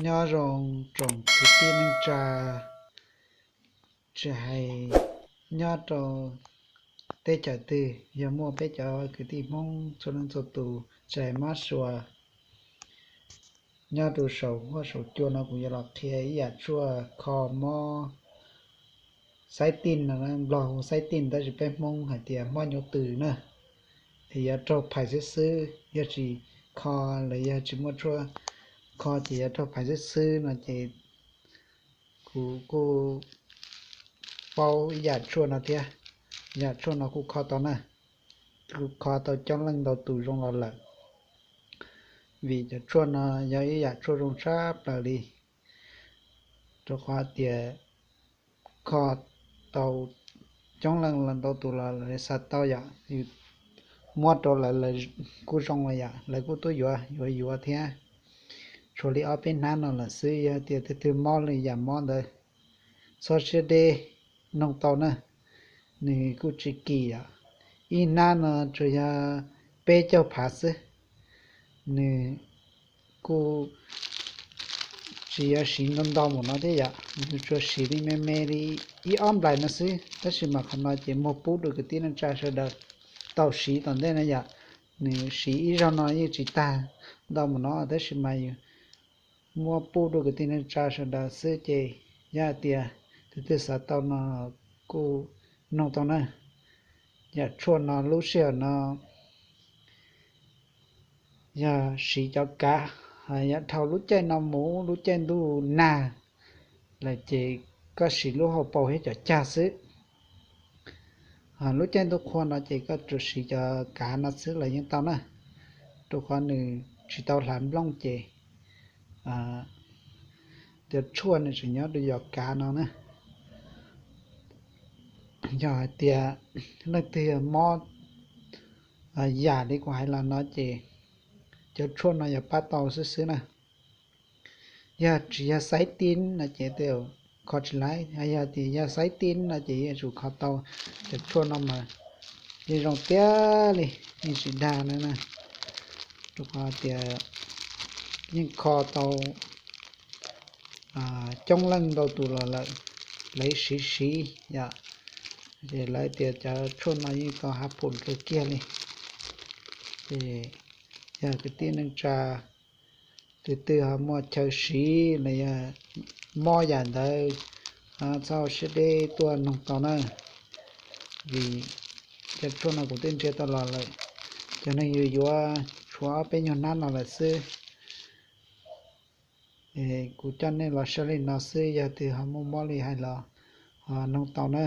Nyob zoo tsoom kwv tij neej tsa, tsis hais nyob rau teb chaws twg, yog muaj peb cov kwv tij Hmoob txhua leej txhua tus, tsis hais Mab Suav, nyob rau saum huab saum cua no kuv yuav los qhia ib yam tshuaj kho mob xaib tij no, Nplog hu xaib tij tab sis peb Hmoob hais tias mob nyuv tws na. Es yuav raug phais xwb xwb, yog tsis kho los yog tsis muaj tshuaj kho ces yuav raug phais xwb xwb no ces kuv kuj paub ib yam tshuaj no thiab. Yam tshuaj no kuj kho tau na, kuj kho tau coob leej ntau tus zoo los lawm. Vim cov tshuaj no yog ib yam tshuaj zoo tshaj plaws li, rau qhov tias kho tau coob leej los ntau tus los lawv xav tau yom, muab rau lawv kuj zoo los yom, lawv kuj tuaj yuav yuav yuav thiab. Tshuav li ob peb hnab no lawm xwb, yog tias tus twg mob li yam mob ntawd, txhob siab deb, noog tau na, nws kuj tsis kim yom. Ib hnab no tsuas yog peb caug phav xwb, nws kuj tsis yog siv ntau ntau mus no thiab yom, nws tsuas siv li me me li ib ob nplais no xwb, tab sis mas qhov no ces muab pub rau kwv tij neej tsa sawv daws tau siv tom ntej no yom. Nws siv ib zaug no yeej tsis tag ntau mus no, tab sis mas yus muab pub rau kwv tij neej tsa sawv daws xwb ces yog hais tias tus twg xav tau no kuj noog tau na. Yam tshuaj no lub sij hawm no yog siv cov kav, yog dhau lub caij no mus lub caij ntuj nag lawm ces koj siv lub hauv paus thiab cov cag xwb. Lub caij ntuj qhua no ces koj tsuas siv cov kav no xwb los yeej tau na, rau qhov nws tsis tau hlav nplooj ces cov tshuaj nws tseem nyob rau cov kav no na. Yog hais tias leej twg mob yam li kuv hais los no ces cov tshuaj no yog pab tau xwb xwb na. Yog tsis yog xaib tij no ces tej zaum kho tsis laib, yog tias yog xaib tij no ces yeej tsum kho tau. Cov tshuaj no mas yeej zoo tiag li, yeej tsis dag na, rau qhov tias yeej kho tau coob leej ntau tus los lawm, lawv siv siv yom, ces lawv tias cov tshuaj no yeej tau hav phum kawg kiag li. Ces yog kwv tij neej tsa tus twg ho muaj chaw siv los yog mob yam ntawd, txhob siab deb tuaj noog tau na, vim cov tshuaj no kuv twb nrhiav tau los lawm. Cov neeg yuav yuav tshuav ob peb nyuag hnab no lawm xwb. Kuv coj nej los saib li no xwb, yog twg ho muaj mob li hais los ho noog tau na.